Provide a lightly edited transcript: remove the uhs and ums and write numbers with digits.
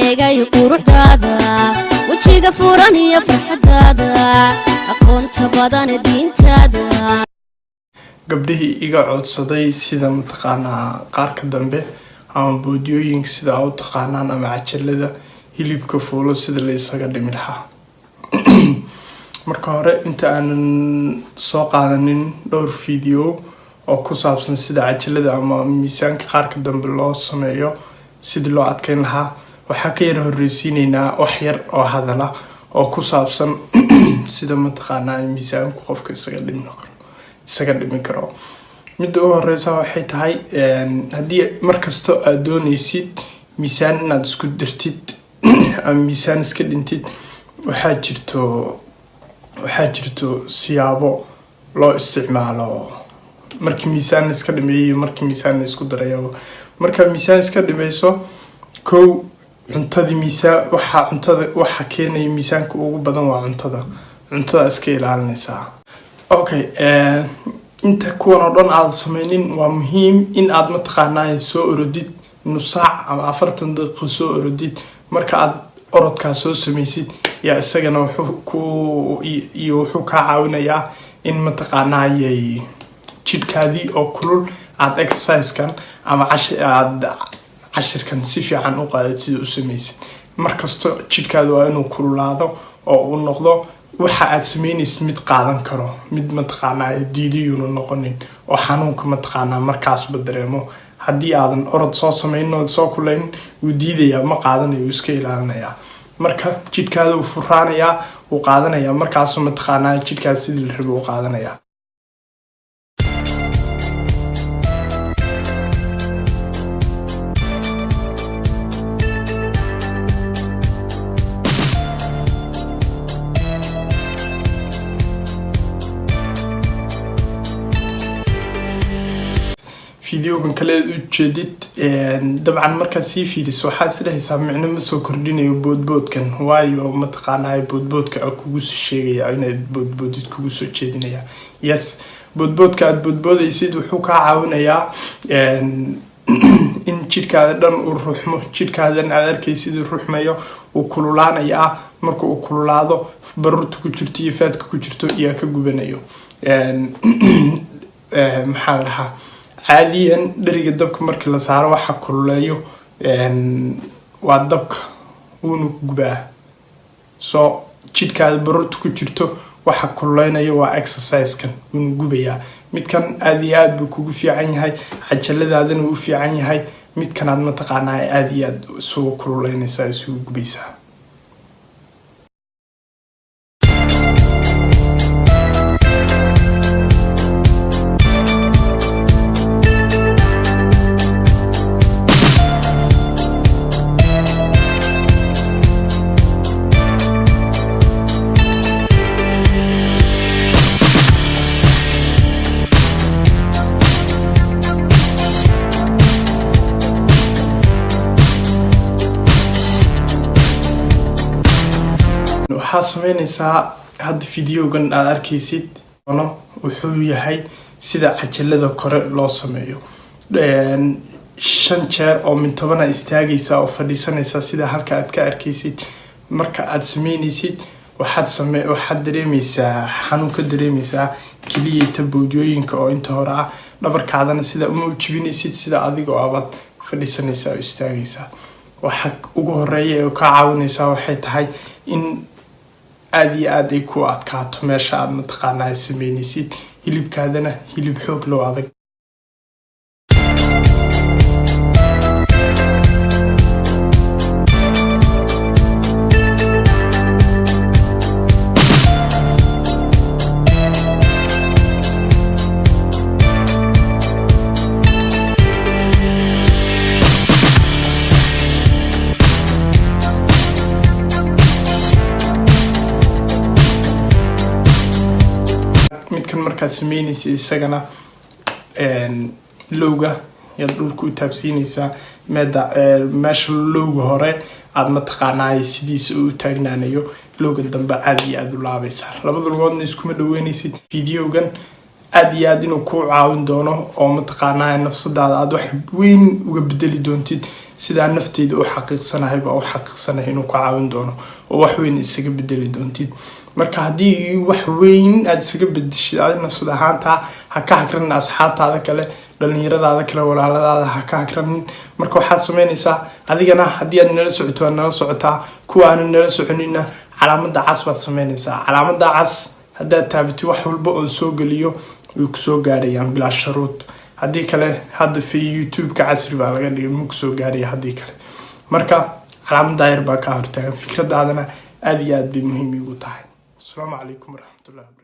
Eegay quruxdaada, wejiga furan iyo farxadaada, aqoonta badan diintaada. Gabdhihii iga codsaday sida mataqaanaa qaarka dambe ama boodiyooyinka sida aa u taqaanaan ama cajalada hilibka fuulo sida la isaga dhimi lahaa. Marka hore, inta aanan soo qaadanin dhowr video oo ku saabsan sida cajalada ama miisaanka qaarka dambe loo sameeyo, sidii loo adkeyn lahaa, waxaa ka yara horreysiineynaa wax yar oo hadala oo ku saabsan sida mataqaanaa miisaanku qofka isaga dhimi karo, isaga dhimi karo. Midda u horeysa waxay tahay, haddii markasto aada dooneysid miisaan inaad isku dirtid ama miisaan iska dhintid, waxaa jirto siyaabo loo isticmaalo markii miisaan la iska dhimeeyo iyo markii miisaan la isku darayo. Markaa miisaan iska dhimeyso, kow, cuntadii miisaan, waxaa cuntada waxa keenaya miisaanka ugu badan waa cuntada. Cuntada iska ilaalinaysaa. Okay, inta kuwan oo dhan aada sameynin, waa muhiim in aad mataqaanaa soo orodid nus saac ama 40 daqiiqo soo orodid. Marka aad orodkaa soo sameysid, yaa isagana wuxuu ku iyo wuxuu kaa caawinayaa in mataqaanaayay jidhkaadii oo kulul aada exercisekan ama aada cashirkan si fiican u qaadatid oo u sameysid. Markasto jidhkaada waa inuu kululaado oo uu noqdo waxa aad sameynaysid mid qaadan karo, mid mataqaanaa diidiyuuna noqonin oo xanuunka mataqaanaa markaasba dareemo. Haddii aadan orod soo sameynin ood soo kulayn, wuu diidayaa, ma qaadanayo, wuu iska ilaalinayaa. Marka jidhkaada wuu furaanayaa, wuu qaadanayaa markaasu mataqaanaa jidhkaada sidii la rabo u qaadanayaa. Videogan kale aad ujeedid, dabcan markaad sii fiiriso waxaad isdhehaysaa micno ma soo kordhinayo boodboodkan, waayo mataqaanaa boodboodka a kugu sheegaya inaad boodboodid kugu soo jeedinaya. Yes, boodboodka aad boodboodaysid wuxuu kaa caawinayaa in jidhkaada dhan uu ruxmo. Jidhkaadan aad arkaysid uu ruxmayo, uu kululaanayaa. Marka uu kululaado, baruurta ku jirto iyo faadka ku jirto iyaa ka gubanayo. Maxaa la dhahaa, caadiyan dheriga dabka markii la saaro waxa kululeeyo waa dabka, wuuna gubaa. So jidhkaada baruurta ku jirto waxa kululeynayo waa exercisekan, wuuna gubayaa. Midkan aada iyo aada buu kugu fiican yahay, cajaladaadana wuu u fiican yahay. Midkanaad mataqaanaa aada iyo aada isugu kululeynaysaa, isugu gubaysaa. Waxaad sameyneysaa hadda videogan aada arkaysid no wuxuu yahay sida cajalada kore loo sameeyo. 5 jeer oo min 10 istaagaysaa oo fadhiisanaysaa, sida halka aad ka arkaysid. Marka aad sameyneysid, waxaad dareemeysaa xanuun ka dareemeysaa keliyata bowdyooyinka oo inta hore ah. Dhabarkaadana sida uma ujibinaysid, sida adigoo abaad fadhiisanaysaa oo istaagaysaa. Waxa ugu horeeya ee kaa caawineysaa waxay tahay in aada iyo aada ay ku adkaato meesha aad mataqaanaa ay sameyneysid, hilibkaadana hilib xoog loo adag. Midkan markaad sameyneysid isagana lowga yaad dhulka u taabsiineysaa, meeda meesha lowga hore aada mataqaanaa sidiisa u taagnaanayo, lowga dambe aada iyo aada u laabaysaa. Labada lugoodna iskuma dhaweyneysid. Videogan Aada iyo aad inuu kuu caawin doono oo mataqaanaa nafsadaada aada wax weyn uga bedeli doontid. Sidaa nafteyda u xaqiiqsanahay baa u xaqiiqsanahay inuu ku caawin doono oo wax weyn isaga bedeli doontid. Marka haddii wax weyn aada isaga bedeshid adi nafsad ahaanta, ha ka hagranin asxaabtaada kale, dhalinyaradaada kale, walaaladaada ha ka hagranin. Marka waxaad sameynaysaa adigana, haddii aad nala socoto waad nala socotaa, kuwa aanu nala soconina calaamada cas baad sameynaysaa. Calaamada cas haddaad taabatid, wax walba oon soo geliyo way kusoo gaarayaan bilaa sharuud. Haddii kale hadda fi YouTube-ka casri baa laga dhigay, muu kusoo gaaraya haddii kale. Marka calaamada yar baa kaa hortaagan. Fikradaadana aada iyo aad bay muhiim igu tahay. Asalaamu calaykum waraxmatullahi wabarakatu.